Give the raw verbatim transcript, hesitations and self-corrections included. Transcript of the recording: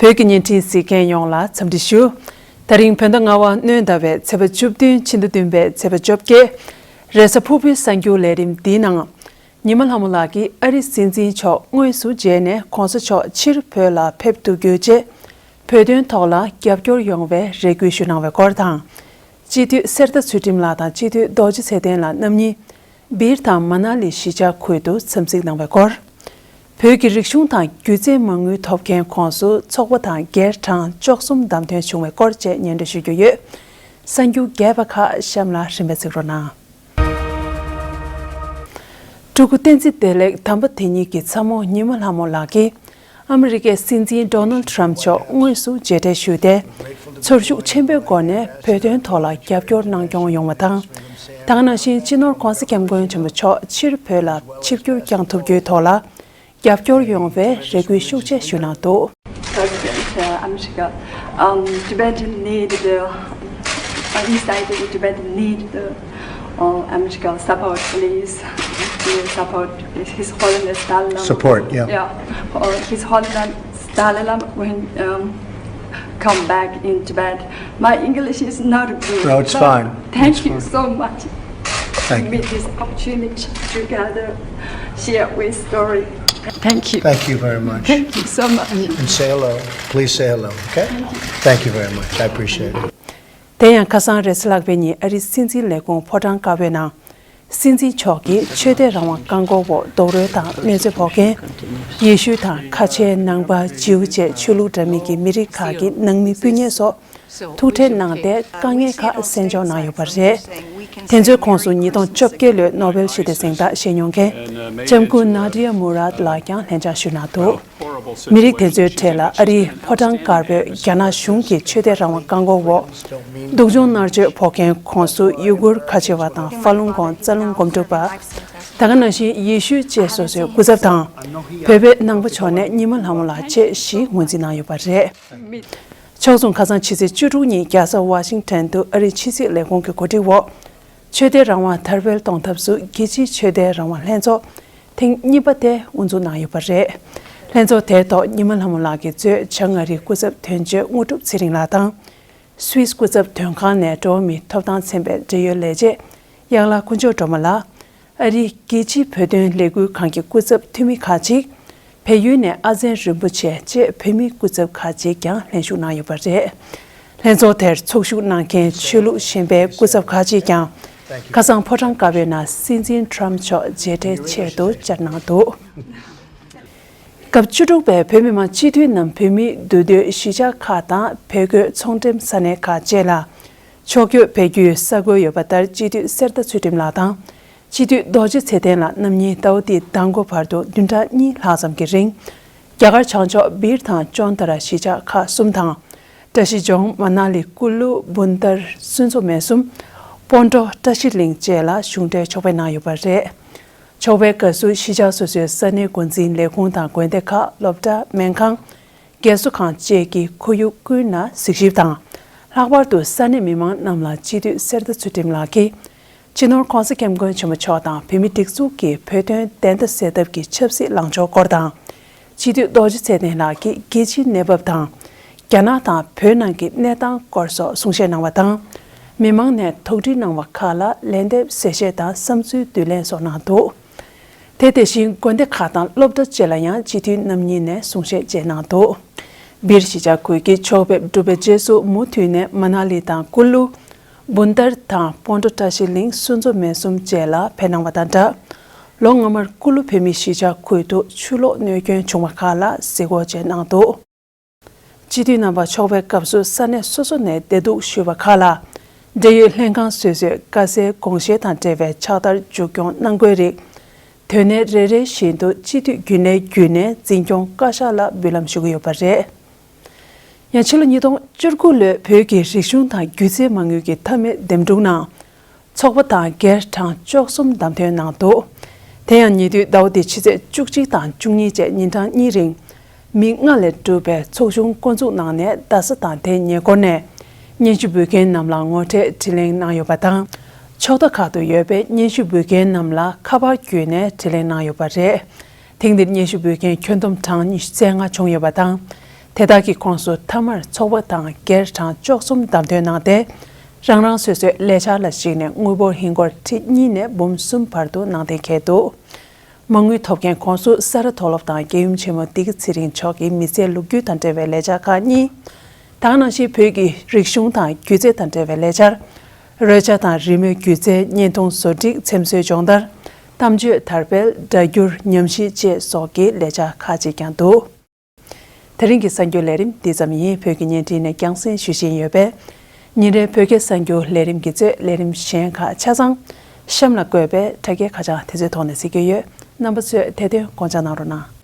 བོད་ཀྱི་བརྙན་འཕྲིན་གཟིགས་མཁན་ཡོངས་ལ་འཚམས་འདྲི་ཞུ། ད་རིང་བོད་ཟླ་ལྔ་པ་སྣྲོན་ཟླ་བའི་ཚེས་པ་བཅུ་བདུན། ཕྱི་ཟླ་བདུན་པའི་ཚེས་པ་བཅོ་བརྒྱད། རེས་གཟའ་ཕུར་བུའི་གསར་འགྱུར་ལས་རིམ་འདིའི་ནང་། ཉི་མ་ལྷ་མོ་ལགས་ཀྱིས་ཨ་རིའི་སྲིད་འཛིན་མཆོག་དངོས་སུ་མཇལ་ནས་གོང་ས་མཆོག་ཕྱིར་བོད་ལ་ཕེབས་ཐུབ་རྒྱུའི་ཆེད། བོད་དོན་ཐོག་ལ་རྒྱབ་སྐྱོར་ཡོང་བའི་རེ་སྐུལ་ཞུས་གནང་བའི་སྐོར་དང་། སྤྱི་འཐུས་གསེར་རྟ་ཚུལ་ཁྲིམས་ལགས་དང་སྤྱི་འཐུས་རྡོ་རྗེ་ཚེ་བརྟན་ལགས་རྣམ་གཉིས། སྦིར་དང་མ་ན་ལི་གཞིས་ཆགས་ཁུལ་དུ་འཚམས་གཟིགས་གནང་བའི་སྐོར། བོད་ཀྱི་རིག་གཞུང་དང་སྒྱུ་རྩལ་མ་དངུལ་ཐོབ་མཁན་ཁོངས་སུ་ཚོགས་པ་དང་སྒེར་གྲངས་བཅུ་གསུམ་བདམས་ཐོན་བྱུང་བའི་སྐོར་བཅས་སྙན་སྒྲོན་ཞུ་རྒྱུ་ཡོད། གསར་འགྱུར་རྒྱས་པ་ཁག་གཤམ་ལ་རིམ་པས་གཟིགས་རོགས་གནང་། སྤྲུལ་སྐུ་བསྟན་འཛིན་བདེ་ལེགས་དམ་པ་དེ་ཉིད་ཀྱི་ཚ་མོ་ཉི་མ་ལྷ་མོ་ལགས་ཀྱིས། ཨ་མི་རི་ཀའི་སྲིད་འཛིན་ཌོ་ནལ་ཌི་ཊརམ་མཆོག་དངོས་སུ་མཇལ་འཕྲད་ཞུས་ཏེ། ཚོར་ཤུགས་ཆེན་པོའི་སྒོ་ནས་བོད་དོན་ཐོག་ལ་རྒྱབ་སྐྱོར་གནང་སྐྱོང་ཡོང་བ་དང་། ད་ག་ནང་བཞིན་སྤྱི་ནོར་༧གོང་ས་༧སྐྱབས་མགོན་ཆེན་པོ་མཆོག་ཕྱིར་བོད་ལ་ཆིབས་བསྒྱུར་བསྐྱངས་ཐུབ་རྒྱུའི་ཐོག་ལ་རྒྱབ་སྐྱོར་ཡོང་བའི་རེ་སྐུལ་ཤུགས་ཆེ་ཞུས་གནང་འདུག President, uh, America, um, Tibet need the, uh, he said that Tibet need the, uh, America support, please. To support His Holiness Dalai Lama. Support, yeah. Yeah, uh, His Holiness Dalai Lama when, um, come back in Tibet. My English is not good. No, it's but fine. Thank you so much. Thank you. Meet this opportunity together, share with story. Thank you. Thank you very much. Thank you so much. And say hello. Please say hello, okay? Thank you very much. I appreciate it. དེ་ཡང་ཁ་སང་རེས་གཟའ་ལྷག་པའི་ཉིན་ཨ་རིའི་སྲིད་འཛིན་ལས་ཁུངས་ཕོ་བྲང་དཀར་པོའི་ནང་། སྲིད་འཛིན་མཆོག་གིས་ཆོས་དད་རང་དབང་བཀག་འགོག་འོག་རྡོག་རོལ་དང་གནོད་འཚེ་ཕོག་མཁན། ཡེ་ཤུ་དང་ཁ་ཆེ་ནང་པ་ཇིའུ་བཅས་ཆོས་ལུགས་འདྲ་མིན་གྱི་མི་རིགས་ཁག་གི་ནང་མི་སྤུན་ཉེ་སོགས། ཐུག་འཕྲད་གནང་སྟེ་དཀའ་ངལ་ཁག་གསན་འཇོག་གནང་ཡོད་པ་རེད། དེ་ཚོའི་ཁོངས་སུ་ཉིས་སྟོང་བཅོ་བརྒྱད་ལོའི་ནོ་བེལ་ཞི་བདེ་གཟེངས་རྟགས་བཞེས་མྱོང་མཁན་ལྕམ་སྐུ་ནཱ་ཌི་ཡ་མུ་རཱད་ལགས་ཀྱང་ལྷན་བཅར་ཞུས་གནང་འདུག་མི་རིགས་དེ་ཚོའི་གྲས་ལ་ཨ་རིའི་ཕོ་བྲང་དཀར་པོས་རྒྱ་ནག་གཞུང་གི་ཆོས་དད་རང་དབང་བཀག་འགོག་འོག་སྡུག་སྦྱོང་མནར་གཅོད་ཕོག་མཁན་ཁོངས་སུ་ཡུ་གུར་ཁ་ཆེ་བ་དང་ཧྥ་ལུང་གོང་རྩ་རླུང་སྒོམ་སྒྲུབ་པ། ད་ག་ནང་བཞིན་ཡེ་ཤུ་བཅས་སོ་སོའི་སྐུ་ཚབ་དང་། བོད་པའི་ནང་པ་ཕྱོགས་ནས་ཉི་མ་ལྷ་མོ་ལགས་བཅས་བཞི་ངོས་འཛིན་གནང་ཡོད་པ་རེད། ཕྱོགས་མཚུངས་ཁ་སང་ཕྱི་ཚེས་བཅུ་དྲུག་ཉིན་རྒྱལ་ས་ཝ་ཤིང་ཊོན་དུ་ཨ་རིའི་ཕྱི་སྲིད་ལས་ཁུངས་ཀྱི་གོ་སྒྲིག་འོག་ཆོས་དད་རང་དབང་དར་སྤེལ་གཏོང་ཐབས་སུ་རྒྱལ་སྤྱིའི་ཆོས་དད་རང་དབང་ལྷན་ཚོགས་ཐེངས་གཉིས་པ་དེ་དབུ་འཛུགས་གནང་ཡོད་པ་རེད། ལྷན་ཚོགས་དེའི་ཐོག་ཉི་མ་ལྷ་མོ་ལགས་ཀྱིས་གཙོས་བྱང་ཨ་རིའི་སྐུ་ཚབ་དོན་གཅོད་དངོས་གྲུབ་ཚེ་རིང་ལགས་དང་། སུད་སི་སྐུ་ཚབ་དོན་ཁང་ནས་འགྲོ་བ་མིའི་ཐོབ་ཐང་ཚན་པའི་འབྲེལ་ཡོད་ལས་བྱེད་གཡག་ལྷ་དཀོན་མཆོག་སྒྲོལ་མ་ལགས། ཨ་རིའི་རྒྱལ་སྤྱིའི་བོད་དོན་ལས་འགུལ་ཁང་གི་སྐུ་ཚབ་འཐུས་མི་ཁག་ཅིག་བལ་ཡུལ་ནས་ཨ་བཙན་རིན་པོ་ཆེ་བཅས་བོད་མིའི་སྐུ་ཚབ་ཁག་ཅིག་ཀྱང་ལྷན་ཞུགས་གནང་ཡོད་པ་རེད། ལྷན་ཚོགས་དེར་ཚོགས་ཞུགས་གནང་མཁན་ཆོས་ལུགས་གཞན་པའི་སྐུ་ཚབ་ཁག་ཅིག་ཀྱང་ཁ་སང་ཕོ་བྲང་དཀར་པོའི་ནང་སྲིད་འཛིན་ཊརམ་མཆོག་མཇལ་འཕྲད་ཆེད་དུ་བཅར་གནང་འདུག་སྐབས་བཅུ་དྲུག་པའི་བོད་མི་མང་སྤྱི་འཐུས་ནམ་བོད་མིའི་འདུས་སྡོད་གཞིས་ཆགས་ཁག་དང་བོད་སྒོས་ཚོང་འགྲེམས་ས་གནས་ཁག་བཅས་ལ་ཕྱོགས་བསྐྱོད་ཕེབས་རྒྱུའི་གསར་འགོད་ཡོད་པ་ལྟར་སྤྱི་འཐུས་གསེར་རྟ་ཚུལ་ཁྲིམས་ལགས་དང་། སྤྱི་འཐུས་རྡོ་རྗེ་ཚེ་བརྟན་ལགས་རྣམ་གཉིས་ཟླ་བ་འདིའི་ཟླ་མགོ་བར་དུ་བདུན་ཕྲག་གཉིས་ལྷག་ཙམ་གྱི་རིང་། རྒྱ་གར་བྱང་ཕྱོགས་སྦིར་དང་ཅོན་ཏ་ར་གཞིས་ཆགས་ཁག་གསུམ་དང་། བཀྲ་ཤིས་ལྗོངས་མ་ན་ལི་ཀུ་ལུ་བུན་ཏར་སུན་ཙོ་མེ་གསུམ། སྤོན་ཊོ་བཀྲ་ཤིས་གླིང་བཅས་ལ་གཞུང་འབྲེལ་ཕྱོགས་ཕེབས་གནང་ཡོད་པ་རེད། ཕྱོགས་ཕེབས་སྐབས་སུ་གཞིས་ཆགས་སོ་སོའི་ས་གནས་འགོ་འཛིན་ལས་ཁུངས་དང་དགོན་སྡེ་ཁག་སློབ་གྲྭ་སྨན་ཁང་། རྒས་གསོ་ཁང་བཅས་ཀྱི་ཁོར་ཡུག་ཀུན་ན་གཟིགས་ཞིབ་དང་། ལྷག་པར་དུ་ས་གནས་མི་མང་རྣམས་ལ་སྤྱི་འཐུས་གསེར་རྟ་ཚུལ་ཁྲིམས་ལགས་ཀྱིས། སྤྱི་ནོར་༧གོང་ས་༧སྐྱབས་མགོན་ཆེན་པོ་མཆོག་དང་བོད་མིའི་སྒྲིག་འཛུགས་ཀྱི་བོད་དོན་བདེན་མཐའ་གསལ་ཐབས་ཀྱི་ཆབ་སྲིད་ལངས་ཕྱོགས་སྐོར་དང་། སྤྱི་འཐུས་རྡོ་རྗེ་ཚེ་བརྟན་ལགས་ཀྱིས་རྒྱལ་སྤྱིའི་གནས་བབ་དང་། རྒྱ་ནག་དང་བོད་ནང་གི་གནས་སྟངས་སྐོར་སོགས་གསུང་བཤད་གནང་བ་དང་། མི་མང་ནས་དོགས་འདྲི་གནང་བ་ཁག་ལ་ལན་འདེབས་གསལ་བཤད་དང་བསམ་ཚུལ་བསྡུ་ལེན་སོགས་གནང་འདུག་དེ་དེ་བཞིན་དགོན་སྡེ་ཁག་དང་སློབ་གྲྭ་བཅས་ལ་ཡང་སྤྱི་འཐུས་རྣམ་གཉིས་ནས་གསུང་བཤད་བཅས་གནང་འདུག་སྦིར་གཞིས་ཆགས་ཁུལ་གྱི་ཕྱོགས་ཕེབས་གྲུབ་པའི་རྗེས་སུ་མུ་མཐུད་ནས་མ་ན་ལི་དང་ཀུ་ལུ། བུན་ཏར་དང་སྤོན་ཊོ་བཀྲ་ཤིས་གླིང་སུན་ཙོ་མེ་གསུམ་བཅས་ལ་ཕེབས་གནང་བ་དང་སྦྲགས། ལོ་སྔ་མར་ཀུ་ལུ་བོད་མིའི་གཞིས་ཆགས་ཁུལ་དུ་ཆུ་ལོག་གནོད་སྐྱོན་བྱུང་བ་ཁག་ལ་གཟིགས་སྐོར་བཅས་གནང་འདུག་སྤྱི་འཐུས་རྣམ་པ་ཕྱོགས་ཕེབས་སྐབས་སུ་ས་གནས་སོ་སོ་ནས་བདེ་སྡུག་ཞུས་པ་ཁག་ལ། འབྲེལ་ཡོད་ལྷན་ཁང་སོ་སོས་དཀའ་སེལ་དགོངས་བཞེས་དང་འབྲེལ་བའི་ཕྱག་བསྟར་མཇུག་སྐྱོང་གནང་དགོས་རིགས། དོན་གནད་རེ་རེ་བཞིན་དུ་སྤྱི་འཐུས་རྒྱུན་ལས་བརྒྱུད་ནས་འཛིན་སྐྱོང་བཀའ་ཤག་ལ་འབུལ་ལམ་ཞུ་གི་ཡོད་པ་རེད། ཡང་ཕྱི་ལོ་ཉིས་སྟོང་བཅུ་དགུ་ལོའི་བོད་ཀྱི་རིག་གཞུང་དང་སྒྱུ་རྩལ་མ་དངུལ་གྱི་མཐའ་མའི་འདེམས་སྒྲུག་ནང་། ཚོགས་པ་དང་སྒེར་གྲངས་བཅུ་གསུམ་བདམས་ཐོན་གནང་འདུག་དེ་ཡང་ཉེ་དུས་ཟླ་བ་འདིའི་ཕྱི་ཚེས་བཅུ་གཅིག་དང་བཅུ་གཉིས་བཅས་ཉིན་གྲངས་གཉིས་རིང་། མི་ལྔ་ལས་གྲུབ་པའི་ཚོགས་ཆུང་བསྐོ་འཛུགས་གནང་ནས་རྡ་ས་དང་དེའི་ཉེ་འཁོར་ནས་སྙན་ཞུ་འབུལ་མཁན་རྣམས་ལ་ངོ་འཕྲད་དྲི་ལེན་གནང་ཡོད་པ་དང་། ཕྱོགས་མཐའ་ཁག་ཏུ་ཡོད་པའི་སྙན་ཞུ་འབུལ་མཁན་རྣམས་ལ་ཁ་པར་བརྒྱུད་ནས་དྲི་ལན་གནང་ཡོད་པ་རེད། ཐེངས་འདིར་སྙན་ཞུ་འབུལ་མཁན་ཁྱོན་བསྡོམས་གྲངས་ཉི་ཤུ་རྩ་ལྔ་བྱུང་ཡོད་པ་དང་། དེ་དག་གི་ཁོངས་སུ་མཐའ་མར་ཚོགས་པ་དང་སྒེར་གྲངས་བཅུ་གསུམ་བདམས་ཐོན་གནང་སྟེ། རང་རང་སོ་སོའི་ལས་འཆར་ལ་གཞིགས་ནས་དངུལ་འབོར་ཧིན་སྒོར་ཁྲི་གཉིས་ནས་འབུམ་གསུམ་བར་དུ་གནང་གཏན་འཁེལ་འདུག། མ་དངུལ་ཐོབ་མཁན་ཁོངས་སུ་ས་རཱ་མཐོ་སློབ་དང་རྒྱལ་ཡུམ་ཆེན་མོ་བདེ་སྐྱིད་ཚེ་རིང་མཆོག་གི་མི་ཚེའི་ལོ་རྒྱུས་དང་འབྲེལ་བའི་ལས་འཆར་ཁག་གཉིས། ད་ག་ནང་བཞིན་བོད་ཀྱི་རིག་གཞུང་དང་སྒྱུ་རྩལ་དང་འབྲེལ་བའི་ལས་འཆར། རོལ་ཆ་དང་རི་མོའི་སྒྱུ་རྩལ་བརྙན་ཐུང་བཟོ་སྒྲིག་འཚེམ་བཟོའི་སྦྱོང་བརྡར། གཏམ་བརྗོད་དར་སྤེལ་སྒྲ་སྒྱུར་ཉམས་ཞིབ་བཅས་སོགས་ཀྱི་ལས་འཆར་ཁག་ཅིག་ཀྱང་འདུག། དེ་རིང་གི་གསར་འགྱུར་ལས་རིམ་འདི་ཙམ་ཡིན། བོད་ཀྱི་བརྙན་འཕྲིན་ནས་རྒྱང་སྲིང་ཞུ་བཞིན་ཡོད་པས། ཉིན་རེའི་བོད་སྐད་གསར་འགྱུར་ལས་རིམ་གྱི་གཙོས་ལས་རིམ་གཞན་ཁག་ཆ་ཚང་གཤམ་ལ་བཀོད་པའི་དྲ་རྒྱའི་ཁ་བྱང་དེ་ཚོའི་ཐོག་ནས་གཟིགས་ཀྱི་ཡོད། རྣམ་པ་ཚོས་དེ་དོན་དགོངས་འཇགས་གནང་རོགས་གནང་།